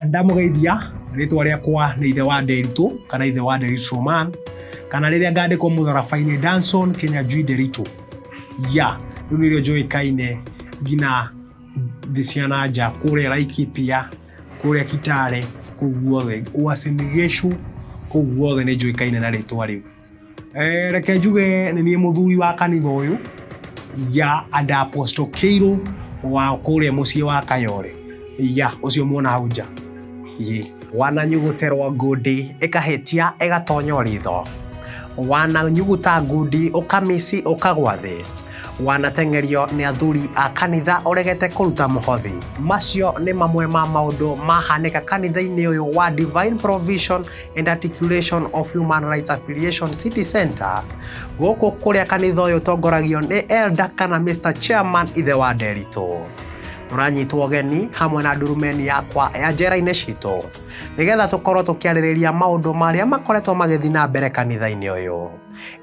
Ndamũgeithia, rĩtwa rĩakwa nĩ ithe wa Nderitu kana ithe wa Nderitu Roman, kana rĩrĩa ngandĩkwo mũtharaba-inĩ Danson Kĩnyanjui Nderitu. Ya, rĩu nĩrĩo njũĩkaine nginya thĩ cia na nja, kũrĩa Laikipia, kũrĩa Kitale, kũu guothe, Uasin Gishu, kũu guothe nĩ njũĩkaine na rĩtwa rĩu. Reke njuge nĩ niĩ mũthuri wa kanitha ũyũ ya and Apostle Kĩirũ wa kũrĩa mũciĩ wa Kayore, ya ũcio muona hau nja. Ĩ wananyuguterwo ngundi ĩkahĩtia ĩgatonywo ritho, wananyuguta ngundi ũkamici ũkagwa thĩ, wanateng'erio nĩ athuri a kanitha ũregete kũruta mũhothi. Macio nĩ mamwe ma maũndũ mahanĩka kanitha-inĩ ũyũ wa Divine Provision and Articulation of Human Rights Affiliation City Center, gũkũ kũrĩa kanitha ũyũ ũtongoragio nĩ Elder kana Mr. Chairman ithe wa Nderitu. Tũranyitwo ũgeni hamwe na ndurumeni yakwa ya njera-inĩ citũ nĩgetha tũkorwo tũkĩarĩrĩria maũndũ marĩa makoretwo magĩthiĩ na mbere kanitha-inĩ ũyũ.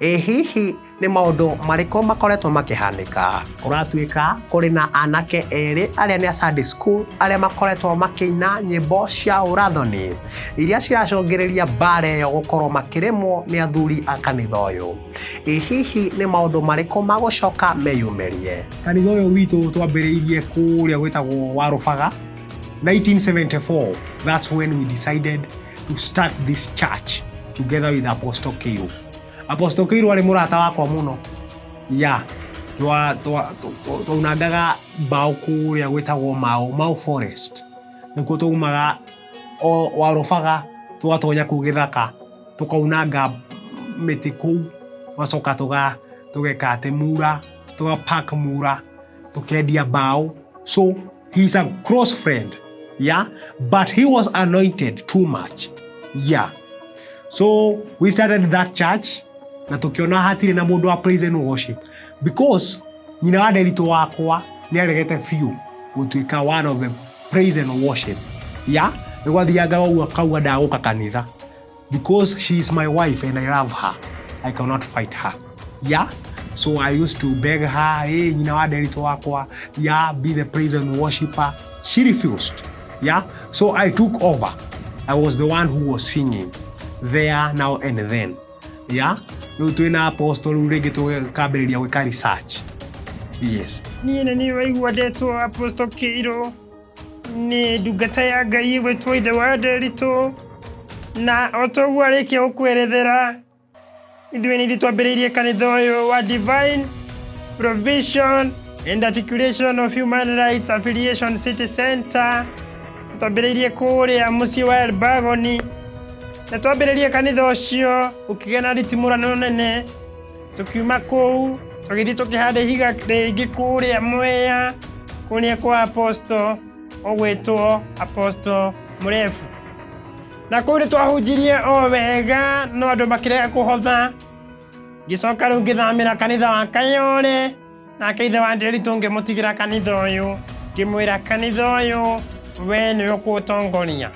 Ĩ hihi nĩ maũndũ marĩkũ makoretwo makĩhanĩka? Kũratuĩka kũrĩ na anake erĩ arĩa nĩ a Sunday school arĩa makoretwo makĩina nyĩmbo cia ũrathoni iria ciracũngĩrĩria mbara ĩyo gũkorwo makĩrĩmwo nĩ athuri a kanitha ũyũ. Ĩ hihi nĩ maũndũ marĩkũ magũcoka meyumĩrie? Kanitha ũyũ witũ twambĩrĩirie kũrĩa gwĩtagwo Warũbaga 1974. That's when we decided to start this church together with Apostle Kĩirũ. Apostle Kĩirũ arĩ mũrata wakwa mũno. Ya, twaunangaga mbaũ kũrĩa gwĩtagwo Mau, Mau Forest. Nĩkuo twaumaga o Warũbaga tũgatonya kũu gĩthaka tũkaunanga mĩtĩ kũu, tũgacoka tũgeka atĩ mura, tũga pack mura, tũkendia mbaũ. So he's a close friend, yeah, but he was anointed too much, yeah. So we started that church na tukiona hatirĩ na mũndũ wa praise and worship because nyina wa Nderitu wakwa nĩ aregete biũ gũtuĩka one of the praise and worship, yeah. Nĩ gwathianga ũguo akauga ndagũka kanitha. Because she is my wife and I love her, I cannot fight her, yeah. So I used to beg her, "Hey, nyina wa Nderitu wakwa, yeah, be the praise and worshiper." She refused, yeah. So I took over. I was the one who was singing there now and then, yeah. Rĩu twĩna apostle, rĩu rĩngĩ tũkambĩrĩria gwĩka research, yes. Niĩ nĩ niĩ waigua ndetwo Apostle Kĩirũ, nĩ ndungata ya Ngai ĩgwĩtwo ithe wa Nderitu, na o ta ũguo arĩkia gũkwerethera, ithuĩ nĩ ithuĩ twambĩrĩirie kanitha ũyũ wa Divine Provision and Articulation of Human Rights Affiliation City Center. Twambĩrĩirie kũrĩa mũciĩ wa Elbagoni, na twambĩrĩria kanitha ũcio ũkĩgĩa na nditimũrano nene. Tũkiuma kũu tũgĩthiĩ tũkĩhanda ihiga rĩngĩ kũrĩa Mwea, kũrĩa kwa Apostle ũgwĩtwo Apostle Mũrebu, na kũu nĩ twahunjirie o wega no andũ makĩrega kũhotha. Ngĩcoka rĩu ngĩthamĩra kanitha wa Kayore, nake ithe wa Nderitu ngĩmũtigĩra kanitha ũyũ, ngĩmwĩra kanitha ũyũ we nĩwe ũkũũtongoria.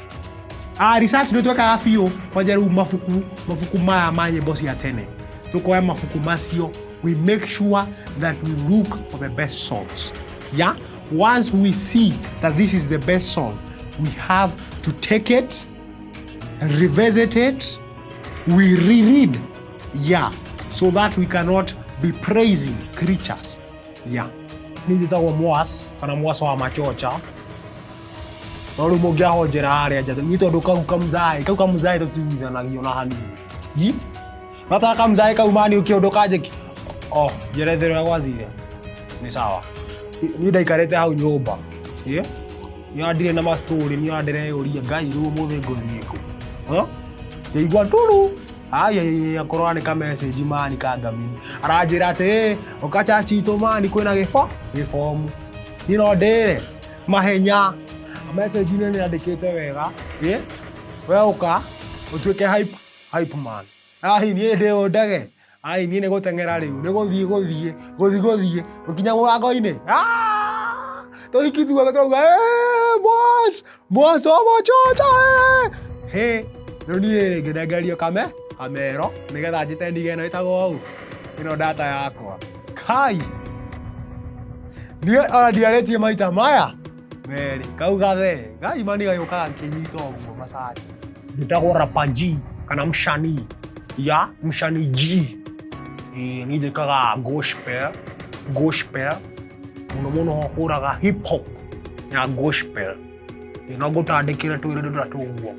Research nĩ twekaga biũ kwanja. Rĩu mabuku maya ma nyĩmbo cia tene, tũkoya mabuku macio, we make sure that we look for the best songs, yeah. Once we see that this is the best song, we have to take it, revisit it, we reread, yeah, so that we cannot be praising creatures, yeah. Niĩ njĩtagwo Mwas kana Mwas wa Machocha, no rĩu mũngĩahonjera harĩa nja niĩ tondũ kau kamzaĩ, kau kamzaĩ tũtiguithanagio na hanini. I gataga kamzaĩ kau mani ũkĩũndũ kanjĩki o njerethere ũrĩa gwathire nĩ sawa. Niĩ ndaikarĩte hau nyũmba, ĩ niĩ ndirĩ na mastori, niĩ ndĩreyũria, "Ngai, rĩu ũmũthĩ ngũthiĩ kũ?" Ngĩigua nduru ai, akorwo nĩ ka message mani kangamini aranjĩra atĩ, "Ĩ, ũka church itũ mani, kwĩna gĩbo gĩbomu." Niĩ no ndĩre mahenya message-inĩ nĩ andĩkĩte wega, ĩ we ũka ũtuĩke hype man. Ai, niĩ ndĩ ndege, ai, niĩ nĩ gũteng'era rĩu, nĩ gũthiĩ gũthiĩ gũthiĩ gũthiĩ gũkinya mũrango-inĩ. Ah! Tũhiki tuothe tũrauga, "Eh, boss, boss wa Machocha, eh." He rĩu niĩ rĩ ngĩnengerio kamero nĩgetha njĩte ndige ĩno ĩtagwo ũũ ĩno data yakwa. Kai, niĩ ona ndiarĩtie maita maya. Merĩ kau gathe gaimani gagĩũka gakĩnyita ũguo macani. Njĩtagwo Rapa G kana Mshani ya Mshani G. Ĩĩ niĩ njĩkaga gospel, gospel mũno mũno hũraga hip hop ya gospel. Ĩĩ no ngũtandĩkĩre twĩrĩ tũtatũ ũguo.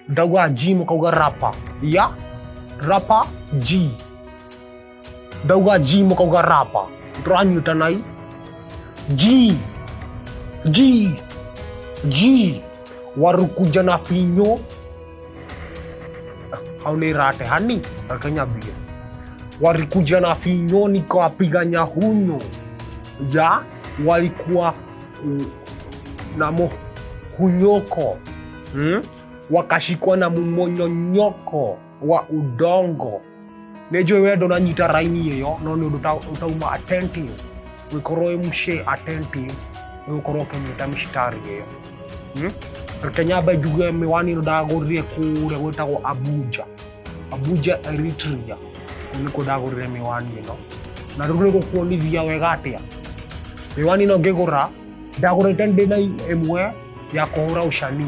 Ndauga G mũkauga rapa ya Rapa G. Ndauga G mũkauga rapa. Tũranyitanai. G G G warukuja na finyo hau nĩ rate hani reke nyambie warikuja na finyo nikawapiga nyahunyo ya walikuwa na muhunyoko Wakashikwa na mumonyonyoko wa udongo. Nĩ njũĩ we ndũnanyita raini ĩyo no nĩ ũndũ ũtauma attentive ũgĩkorwo wĩ mũcĩ attentive nĩ ũgũkorwo ũkĩnyita mĩcitari ĩyo. Reke nyambe njuge mĩwani ĩno ndagũrire kũrĩa gwĩtagwo Abuja, Abuja Eritrea, kũu nĩkuo ndagũrire mĩwani ĩno. Na rĩu nĩ gũkuonithia wega atĩa mĩwani ĩno ngĩgũra ndagũrĩte ndĩna ĩmwe ya kũhũra ũcani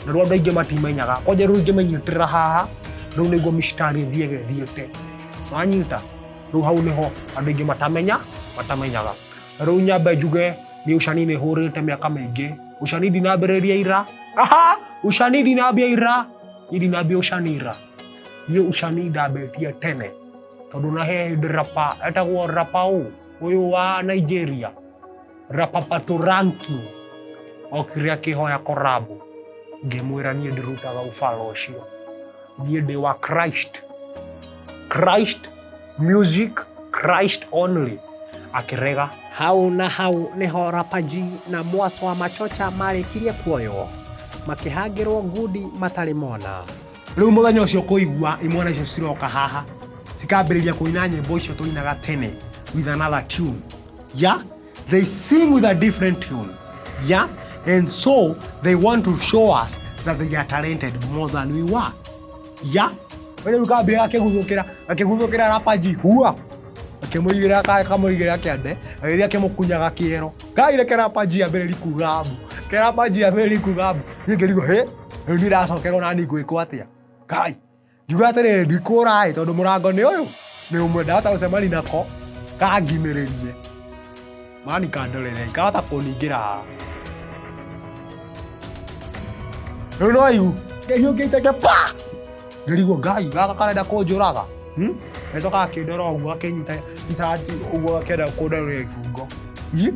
na rĩu andũ aingĩ matimenyaga kwanja rĩu ingĩmenyitĩrĩra haha rĩu nĩguo mĩcitari ĩthiĩge ĩthiĩte wanyita rĩu hau nĩho andũ aingĩ matamenya matamenyaga. Na rĩu nyambe njuge niĩ ũcani nĩ hũrĩte mĩaka mĩingĩ, ũcani ndinambĩrĩria ira, aha ũcani ndinambia ira, niĩ ndinambia ũcani ira, niĩ ũcani ndambĩtie tene tondũ na he hĩndĩ rapa etagwo rapa ũ ũyũ wa Nigeria Rapapaturanki okire akĩhoya korabu ngĩmwĩra niĩ ndirutaga ũbala ũcio niĩ ndĩ wa Christ, Christ music, Christ only akĩrega. Hau na hau nĩho Rapa G na Mwaso wa Machocha marĩkirie kuoywo, makĩhangĩrwo ngundi matarĩ mona. Rĩu mũthenya ũcio kũigua imwana icio ciroka haha cikambĩrĩria kũina nyĩmbo icio tũinaga tene with another tune. Yeah, they sing with a different tune. Yeah, and so they want to show us that they are talented more than we were. Yeah, rĩu kambia gakĩguthũkĩra gakĩguthũkĩra Rapa G hua akĩmũigĩrĩra kamũigĩrĩra kĩande agĩthiĩ akĩmũkunyaga kĩero kaire ke Rapa G ambĩrĩri kuga mbu ke Rapa G ambĩrĩri kuga mbu niĩ ngĩrigwo hĩ rĩu niĩ ndacokerwo nani ngwĩkwo atĩa kai ngiuga atĩrĩrĩ ndikũra ĩ tondũ mũrango nĩ ũyũ nĩ ũmwe ndahota gũcemania nako kangimĩrĩrie mani kandorere kahota kũningĩra haha rĩu no igu kĩhiũkĩte ke pa ngĩrigwo ngai gaka karenda kũnjũraga. Gagĩcoka gakĩndora ũguo gakĩnyita icati ũguo gakĩenda kũndarũria ibungo. Ii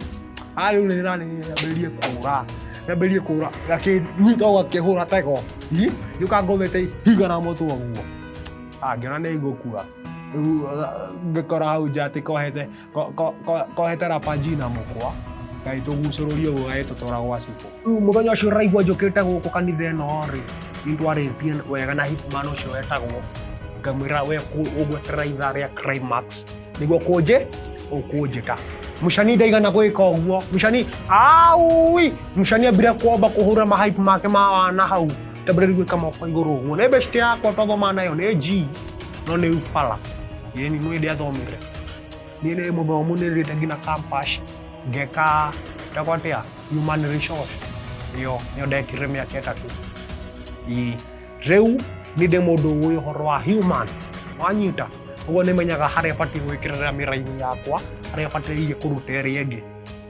rĩu nĩ nyambĩrĩrie kũra, nyambĩrĩrie kũra gakĩnyita ũguo gakĩhũra tego. Ii gĩũka ngũthĩte ihiga na mũtwe ũguo. Ngĩona nĩ ngũkua. Rĩu ngĩkora hau nja atĩ kohete kohete Rapa G na mũkwa gagĩtũgucũrũria ũguo gagĩtũtwara gwa cibũ. Rĩu mũthenya ũcio ũraigua njũkĩte gũkũ kanitha ĩno rĩ, nĩ twarĩtie wega na hitman ũcio wetagwo, ngamwĩra we ũgweterera ithaa rĩa climax nĩguo kũnjĩ ũkũnjĩta. Mũcani ndaigana gwĩka ũguo, mũcani aui, mũcani ambire kwamba kũhũra ma hype make ma wana hau, ndambĩrĩria gwĩka moko igũrũ ũguo. Nĩ best yakwa twathoma nayo nĩ G, no nĩ ufala. Ĩni nĩ ndĩathomire. Niĩ nĩ mũthomu nĩ thiĩte nginya campus ngeka ĩtagwo atĩa human resource ĩyo nĩyo ndekire mĩaka 3. Ĩĩ rĩu niĩ ndĩ mũndũ ũĩ ũhoro wa human wanyita ũguo nĩ menyaga harĩa batiĩ gwĩkĩrĩra mĩraini yakwa harĩa bataire kũruta ĩrĩa ĩngĩ.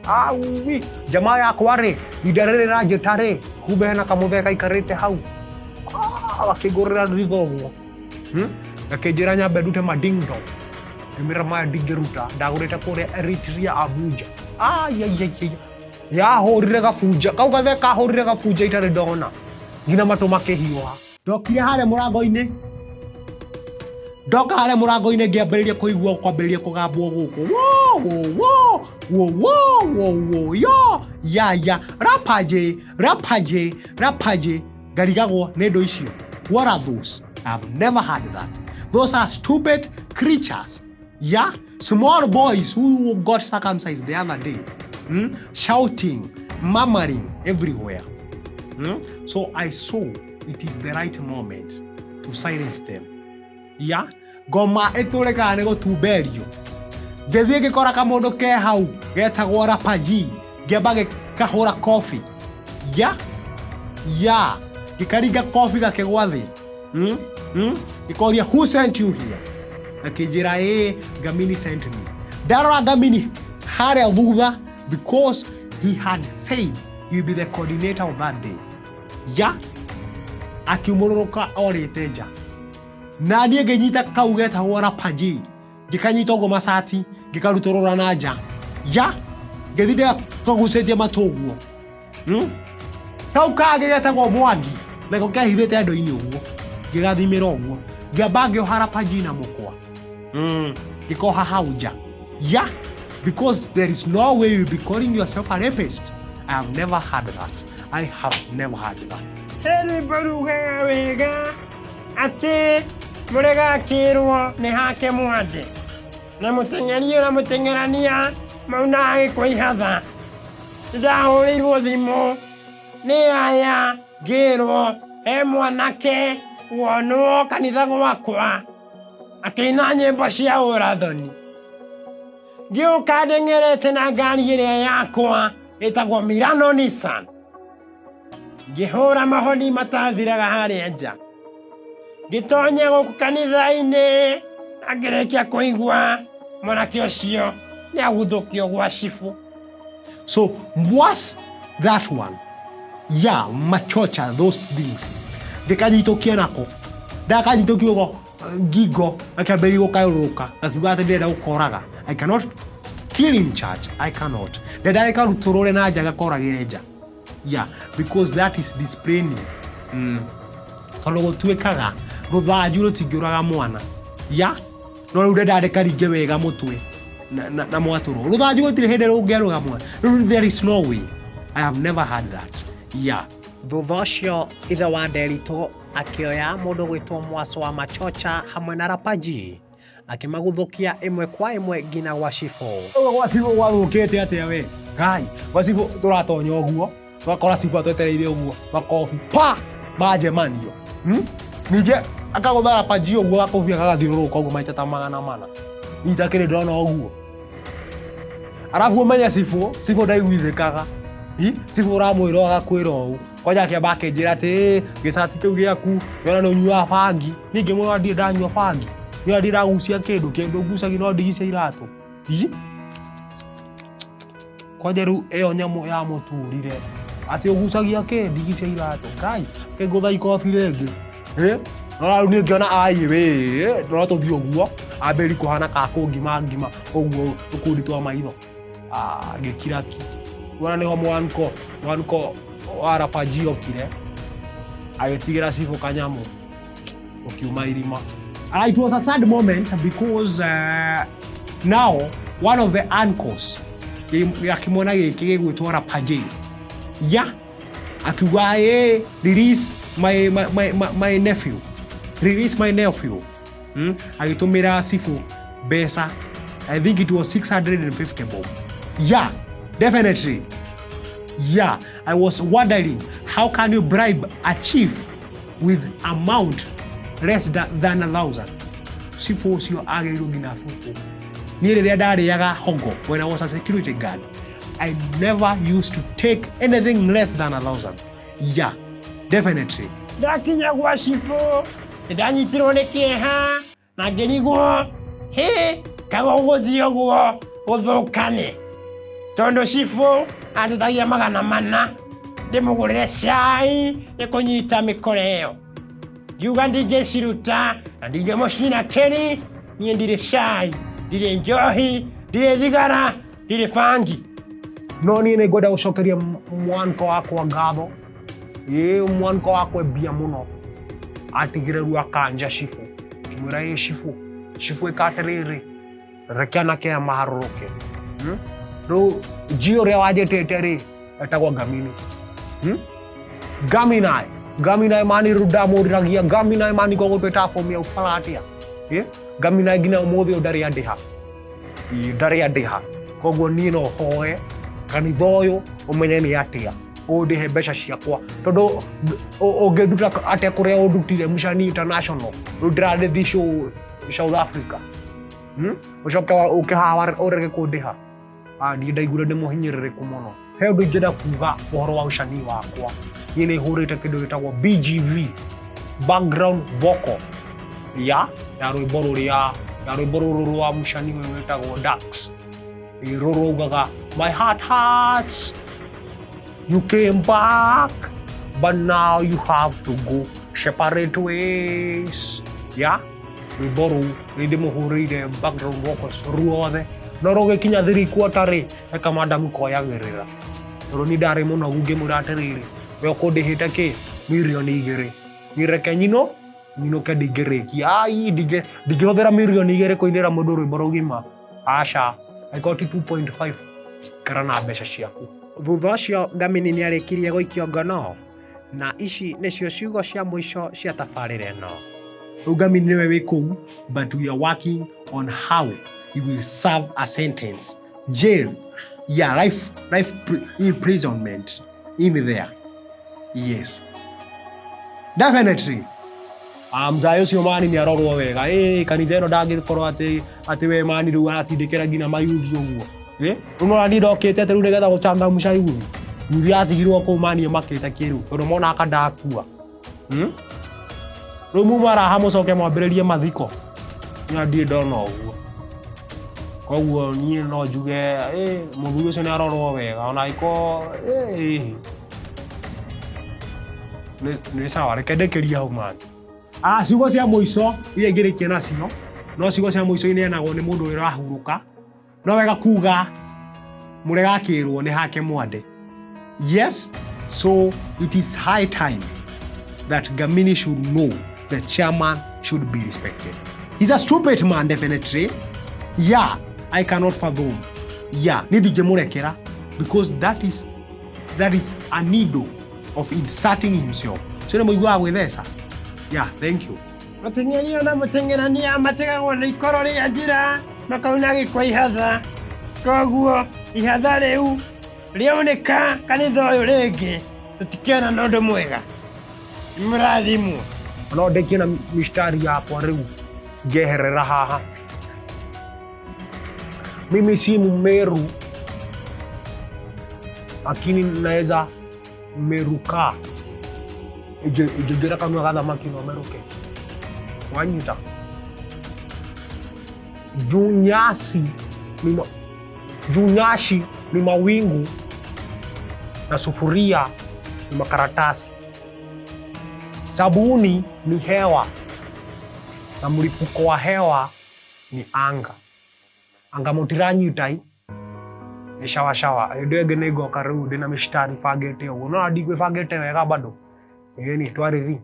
Aui jamaa yakwa rĩ ihinda rĩrĩ ranjĩta rĩ kumbe hena kamũthee gaikarĩte hau gakĩngũrĩra ritho ũguo. Gakĩnjĩra nyambe ndute ma ding dong ngĩmĩra maya ndingĩruta ndagũrĩte kũrĩa Eritrea Abuja. Ai yahũrire gabunja kau gathe kahũrire gabunja itarĩ ndona nginya matũ makĩhiũha. Ndokire harĩa mũrango-inĩ, ndoka harĩa mũrango-inĩ ngĩambĩrĩria kũigua kwambĩrĩria kũgambwo gũkũ wo wo wo wo wo wo wo yo ya ya Rapa G Rapa G Rapa G ngarigagwo nĩ indo icio. What are those? I've never heard that. Those are stupid creatures. Yeah, small boys who got circumcised the other day, Shouting, murmuring everywhere. So I saw it is the right moment to silence them. Yeah, ngoma ĩtũrĩkaga nĩ gũtumberio. Ngĩthiĩ ngĩkora kamũndũ ke hau getagwo Rapa G, ngĩamba Kahũra kobi ya ya ngĩkaringa kobi gakĩgwa thĩ. Ngĩkoria, "Who sent you here?" Akĩnjĩra, "Ĩ Ngamini sent me." Ndarora Ngamini harĩa thutha, because he had said he will be the coordinator of that day. Ya akiumũrũrũka orĩte nja, na niĩ ngĩnyita kau getagwo Rapaji, ngĩkanyita ũguo macati, ngĩkarutũrũra na nja, ya ngĩthiĩ ndĩkagucĩtie matũ ũguo. Kau kangĩ getagwo Mwangi nako kehithĩte ndũ-inĩ ũguo, ngĩgathimĩra ũguo, ngĩamba ngĩoha Rapaji na mũkwa, ngĩkoha hau nja, ya because there is no way you be calling yourself a rapist. I have never had that. I have never had that. He rwĩmbo rugaga wega atĩ mũregakĩrwo nĩ hake mwande na mũteng'eri ũrĩa mũteng'erania maunaga gĩko ihatha. Ndahũrĩirwo thimũ nĩ aya ngĩrwo he mwanake wonwo kanitha gwakwa akĩina nyĩmbo cia ũrathoni. Ngĩũka ndeng'erete na ngari ĩrĩa yakwa ĩtagwo Milano Nissan, ngĩhũra mahoni matathiraga harĩa nja, ngĩtonya gũkũ kanitha-inĩ na ngĩrĩkia kũigua mwanake ũcio nĩ aguthũkio gwa cibũ. So was that one, yeah, machocha, those things, ngĩkanyitũkia nako. Ndakanyitũkia ũguo ngingo, gakĩambĩrĩria gũkayũrũrũka, gakiuga atĩ ndĩrenda gũkoraga. I cannot kill in church. I cannot. Ndenda rĩkarutũrũre na nja, gakoragĩre nja, yeah, because that is disciplining. Tondũ gũtuĩkaga rũthanju rũtingĩũraga mwana, ya no rĩu ndenda ndĩkaringe wega mũtwe na mwatũrwo. Rũthanju gũtirĩ hĩndĩ rũngĩarũga mwana. Rĩu there is no way. I have never had that, yeah. Thutha ũcio ithe wa Nderitũ akĩoya mũndũ gwĩtwo Mwaso wa Machocha hamwe na Rapaji, akĩmaguthũkia ĩmwe kwa ĩmwe nginya gwa cibũ. Ũguo gwa cibũ gwathũkĩte atĩa we ngai? Gwa cibũ tũratonya ũguo, tũgakora cibũ atwetereire ũguo, makobi pa manjemanio. Ningĩ akagũtha Rapaji ũguo, gakobia gagathiũrũrũka ũguo maita ta 400. Niĩ itakĩrĩ ndona ũguo. Arabu ũmenye cibũ, cibũ ndaiguithĩkaga. Hi, cibũ ũramwĩra ũũ agakwĩra ũũ. Kwanja akĩamba akĩnjĩra atĩ, "Ĩ, gĩcati kĩu gĩaku wena nĩ ũnyuaga bangi." Niĩ ngĩmwĩra ndirĩ ndanyua bangi, niĩ ndirĩ ndagucia kĩndũ, kĩndũ ngucagia no ndigi cia iratũ. Hi, kwanja rĩu ĩyo nyamũ yamũturire atĩ ũgucagia kĩ ndigi cia iratũ. Ngai akĩngũtha ikobi rĩngĩ. Ĩ, no rĩu niĩ ngĩona ai wĩ no tũthiĩ ũguo, ambĩrĩria kũhana ka kũngima ngima ũguo tũkundi twa maitho. Ah, ngĩkira ki. Wona nĩho mwanko wa Rapaji okire, agĩtigĩra cibũ kanyamũ ũkiuma irima. It was a sad moment because now one of the uncles ya kĩmwana gĩkĩ gĩgwĩtwo Rapaji, ya akiuga, "Ĩ, release my nephew, release my nephew." Agĩtũmĩra cibũ mbeca. I think it was 650 bob. Yeah, definitely. Yeah, I was wondering, how can you bribe a chief with amount less than 1,000? Cibũ ũcio agĩrĩirwo nginya buku. Niĩ rĩrĩa ndarĩaga hongo, when I was a security guard, I never used to take anything less than 1,000. Yeah, definitely. Ndakinya gwa cibũ nĩ ndanyitirwo nĩ kĩeha na ngĩrigwo hĩ kaga ũgũthiĩ ũguo gũthũkane, tondũ cibũ anjĩtagia 400 ndĩmũgũrĩre cai nĩ kũnyita mĩkora ĩyo. Ngiuga ndingĩciruta na ndingĩmũcina kĩri. Niĩ ndirĩ cai, ndirĩ njohi, ndirĩ thigara, ndirĩ bangi. No niĩ nĩ ngwenda gũcokeria mwanko wakwa ngatho. Ĩ, mwanko wakwa mbia mũno atigire rĩu akanja cibũ, ngĩmwĩra, "Ĩ cibũ, cibũ, ĩka atĩrĩrĩ, reke anake aya maharũrũke." Rĩu nji ũrĩa wanjĩtĩte rĩ etagwo Ngamini. Ngaminai, Ngaminai mani, rĩu ndamũriragia Ngaminai mani, ko gũtwĩta bomu ya ubara atĩa? Ĩ, Ngaminai nginya ũmũthĩ ũyũ ndarĩ andĩha. Ĩ, ndarĩ andĩha. Koguo niĩ no hoe kanitha ũyũ ũmenye nĩ atĩa ũndĩhe mbeca ciakwa, tondũ ũngĩnduta atĩa kũrĩa ũndutire Mushani International? Rĩu ndĩrathiĩ show South Africa. Ũcoke ũke haha ũrege kũndĩha? Ah, niĩ ndaiguire ndĩ mũhinyĩrĩrĩku mũno. He ũndũ ingĩenda kuga ũhoro wa ũcani wakwa. Niĩ nĩ hũrĩte kĩndũ gĩtagwo BGV, background vocal, ya rwĩmbo rũrĩa, ya rwĩmbo rũrũ rwa mũcani ũyũ wĩtagwo Dax. Rũrũ raugaga, "My heart hurts, you came back, but now you have to go separate ways." Ya rwĩmbo rũu nĩ ndĩmũhũrĩire background vocals ruothe, no rũgĩkinya 3/4 rĩ, he kamandamu koyagĩrĩra, tondũ niĩ ndarĩ mũnogu. Ngĩmwĩra atĩrĩrĩ, "We ũkũndĩhĩte kĩ 2 mirioni? Niĩ reke nyino nyinũke, ndingĩrĩkia. Ai, ndingĩhũthĩra 2 mirioni kũinĩra mũndũ rwĩmbo rũgima. Aca, angĩkorwo ti 2.5, ikara na mbeca ciaku." Thutha ũcio Ngamini nĩ arĩkirie gũikio ngono, na ici nĩcio ciugo cia mũico cia tabarĩra ĩno. Rĩu Ngamini nĩwe wĩ kũu, but we are working on how he will serve a sentence, jail, yeah, life imprisonment in there. Yes, definitely. Ah, mzae ũcio mani nĩ arorwo wega. Ĩ kanitha ĩno ndangĩkorwo atĩ we mani rĩu aratindĩkĩra nginya mayuthi ũguo. Ĩ rĩu nona niĩ ndokĩte atĩ rĩu nĩgetha gũchangamsha yuthi. Yuthi yatigirwo kũu mani ĩmakĩte kĩrĩu tondũ mona aka ndakua. Rĩu muma raha mũcoke mwambĩrĩrie mathiko. Niĩ ndirĩ ndona ũguo. Koguo niĩ no njuge mũthuri ũcio nĩ arorwo wega ona angĩkorwo nĩ sawa. Reke ndĩkĩrie hau mani. Ah, ciugo cia mũico iria ingĩrĩkia nacio, no ciugo cia mũico ineanagwo nĩ mũndũ ũrĩa ũrahurũka. No wega kuga mũregakĩrwo nĩ hake mwande. Yes, so it is high time that Gamini should know the chairman should be respected. He's a stupid man, definitely. Yeah, I cannot fathom. Yeah, nĩ ndingĩmũrekera because that is a needle of inserting himself. So nĩ mũiguaga gwĩtheca. Yeah, thank you. Mũteng'eri ona mũteng'erania mategagwo nĩ ikoro rĩa njĩra makauna gĩko ihatha. Koguo ihatha rĩu rĩaunĩka kanitha ũyũ rĩngĩ tũtikĩona na ũndũ mwega. Mũrathimwo. No ndĩkie na mistari yakwa rĩu ngeherera haha. Mimi si Mmeru, lakini naweza meruka. Ingĩingĩra kanua ga thamaki no merũke. Wanyita juu nyasi ni juu nyashi ni mawingu na sufuria ni makaratasi. Sabuni ni hewa na mlipuko wa hewa ni anga. Anga mũtiranyita i nĩ cawa cawa. Hĩndĩ ĩyo ĩngĩ nĩ ngoka rĩu ndĩna mĩcitari bangĩte ũguo, no ndigwĩbangĩte wega bado. Ĩni twarĩthi.